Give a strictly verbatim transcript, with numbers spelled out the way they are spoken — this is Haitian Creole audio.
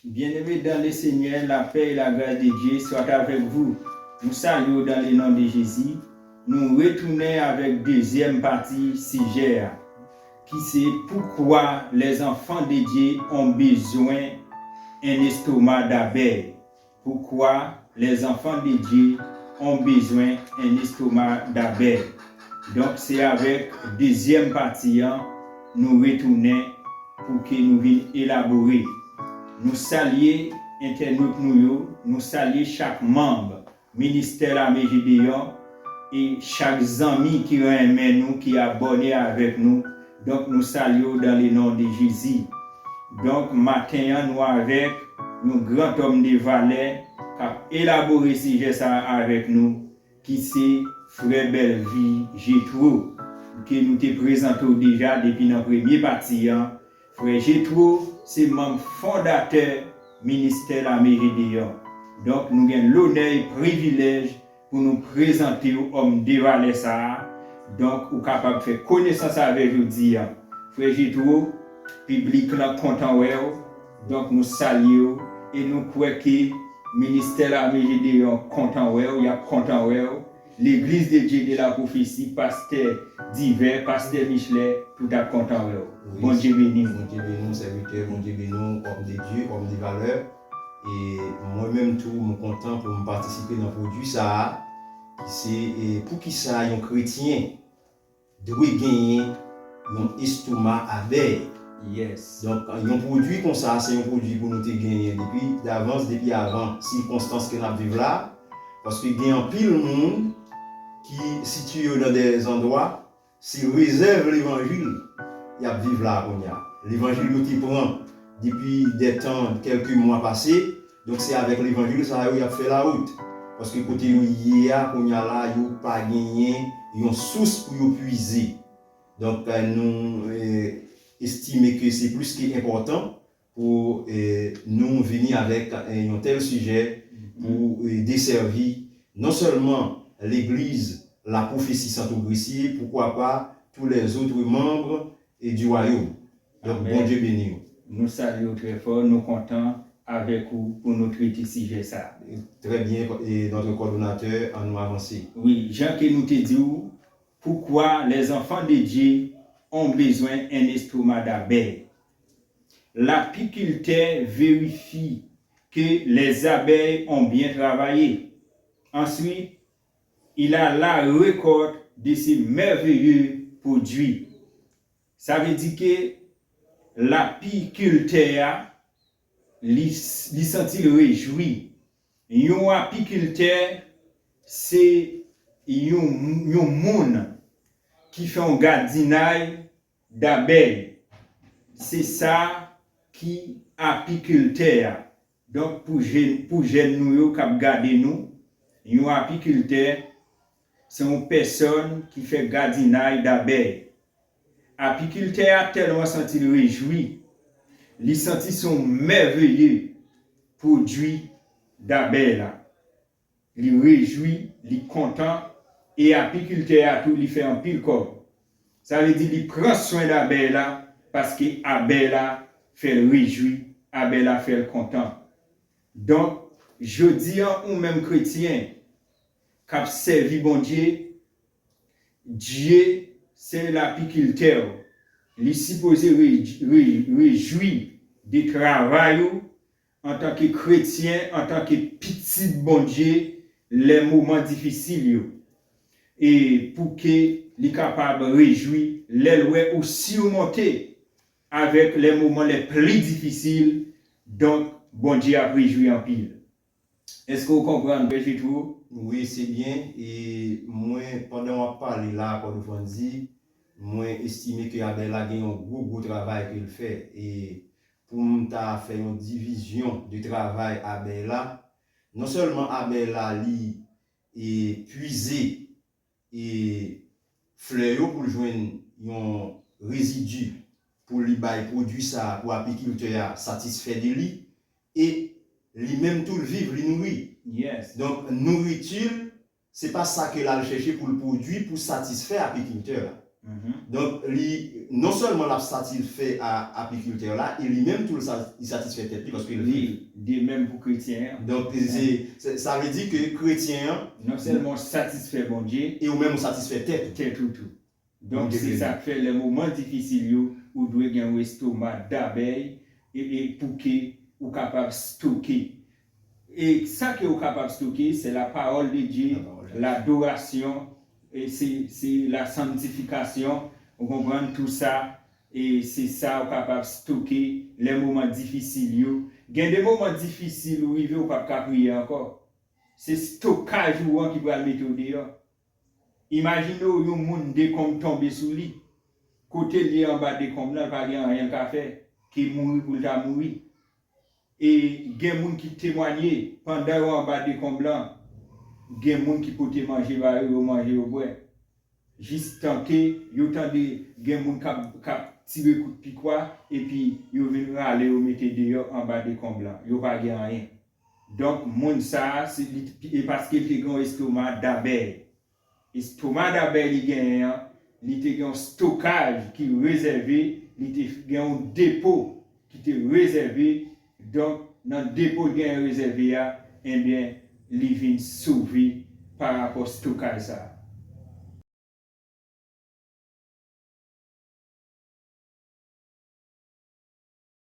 Bien-aimés dans le Seigneur, la paix et la grâce de Dieu soient avec vous. Nou salye w dans le nom de Jésus. Nou retounen avèk dezyèm pati sijè a, ki se Pourquoi les enfants de Dieu ont besoin un estomac d'abeille. Pourquoi les enfants de Dieu ont besoin un estomac d'abeille. Donk, se avèk dezyèm pati an nou retounen pou ke nou vin elabore. Nou salye entènot nou yo, nou salye chak manm Ministè Lame Jedeyon e chak zanmi ki renmen nou, ki abòne avèk nou. Donk, nou salye w dans le nom de Jésus. Donk, maten an, nou avèk yon gran òm de valè k ap elabore sijè sa a avèk nou, ki se frè Bèlvi Jetwo, ke nou te prezante w deja depi nan premye pati an. Frè Jetwo se manm fondatè Ministè Lame Jedeyon. Donk, nou gen lonè e privilèj pou nou prezante w òm de valè sa a. Donk, ou kapab fè konesans avè l jodi a. Frè Jetwo, piblik lan kontan wè w. Donk, nou salye w e nou kwè ke Ministè Lame Jedeyon kontan wè w, y ap kontan wè w. Legliz de Dye de la Pwofesi, pastè Divè, pastè Michelet, tout ap kontan wè w. Wi. Bondye beni w. Bondye beni w, sèvitè, Bondye beni w, òm de Dye, òm de valè. E mwen menm tou, m kontan pou m patisipe nan pwodui sa a, ki se, e, poukisa yon kretyen dwe genyen yon estoma abèy. Yes. Donk, yon pwodui konsa, se yon pwodui pou nou te genyen depi davans, depi avan sikonstans ke n ap viv la. Paske gen anpil moun ki sitiye yo nan de zandwa, se rezèv levanjil y ap viv la kounye a. Levanjil yo te pran depi de tan, kèlke mwa pase. Donk, se avèk levanjil sa yo y ap fè lawout. Paske kote yo ye a, kounye a la, yo pa genyen yon sous pou yo pwize. Donk, nou, eh, estime ke se plis ke enpòtan pou, eh, nou vini avèk, eh, yon tèl sijè pou, eh, desèvi non sèlman legliz La Prophétie Santo Grisye, poukwa pa tous les autres membres, eh, du royaume. Donk, Amèn. Bondye beni w. Nou salye w trè fò, nou kontan avèk ou pou nou trete sijè sa. Très bien, et notre coordonnateur, an nou avanse. Wi, jan ke nou te di w, pourquoi les enfants de Dieu ont besoin un estomac d'abeille. L'apiculteur vérifie que les abeilles ont bien travaillé. Ensuite, il a la récolte de ce merveilleux produit. Sa vle di ke lapikiltè a, li, li santi l rejwi. Yon apikiltè, se yon, yon moun ki fè yon gadinay dabèy. Se sa ki apikiltè a. Donk, pou jèn, pou jèn nou yo k ap gade nou, yon apikiltè, se yon pèsòn ki fè gadinay dabèy. Apikiltè a tèlman santi l rejwi, li santi se yon mèveye pwodui dabèy la. Li rejwi, li kontan, e apikiltè a tou, li fè anpil kòb. Sa vle di li pran swen dabèy la, paske abèy la fè l rejwi, abèy la fè l kontan. Donk, jodi a, ou menm kretyen k ap sèvi Bondye, Dye se lapikiltè w. Li sipoze re-, re-, rejwi de travay ou antanke kretyen, antanke pitit Bondye, lè moman difisil yo. E pou ke li kapab rejwi lè l wè ou simonte avèk lè moman lè pli difisil, donk Bondye ap rejwi anpil. Èske w konprann, Frè Jetwo? Wi, se byen. E mwen, pandan w ap pale la, Kòdou Frandy, mwen estime ke abèy la gen yon gwo, gwo travay ke l fè. E pou m ta fè yon divizyon de travay abèy la, non sèlman abèy la, li, e, pwize e flè yo pou l jwenn yon rezidi pou li bay pwodui sa a, pou apikiltè a satisfè de li, e li menm tou l viv, li nouri. Yes. Donk, nouriti l, se pa sa ke l al chèche pou l pwodui pou satisfè apikiltè a. Mhm. Donk, li, non sèlman l ap satisfè a apikiltè la, e li menm tou l sa- li satisfè tèt li paske l Li, viv. de menm pou kretyen an. Donk, se- se- sa vle di ke kretyen an, Non sèlman w satisfè Bondye, e ou menm ou satisfè tèt ou. Tèt ou tou. Donk, Bondye se beni. Sa k fè lè moman difisil yo, ou dwe gen yon estoma dabèy e, e pou ke ou kapab stoke. E sa ke ou kapab stoke, se la parole de Dieu, La parole de Dieu. Ladorasyon, e se se la santifikasyon, ou konprann tou sa, e se sa ou kapab stoke lè moman difisil yo. Gen de moman difisil ou rive ou p ap ka priye ankò. Se stokaj ou an ki pral mete w deyò. Imajine w yon moun dekonm tonbe sou li. Kote l ye anba dekonm lan, l pa gen anyen l ka fè ke mouri pou l ta mouri. E gen moun ki temwanye pandan yo anba dekonm lan, gen moun ki pote manje ba yo, yo manje, yo bwè. Jistanke yo tande gen moun k ap k ap tire kout pikwa, epi yo vin rale yo mete deyò anba dekonm lan. Yo pa gen anyen. Donk, moun sa a, se li, e paske l te gen yon estoma dabèy. Estoma dabèy li genyen an, li te gen yon stokaj ki rezève, li te gen yon depo ki te rezève. Donk, nan depo l genyen rezève a, ebyen, li vin sove pa rapò stokaj sa a.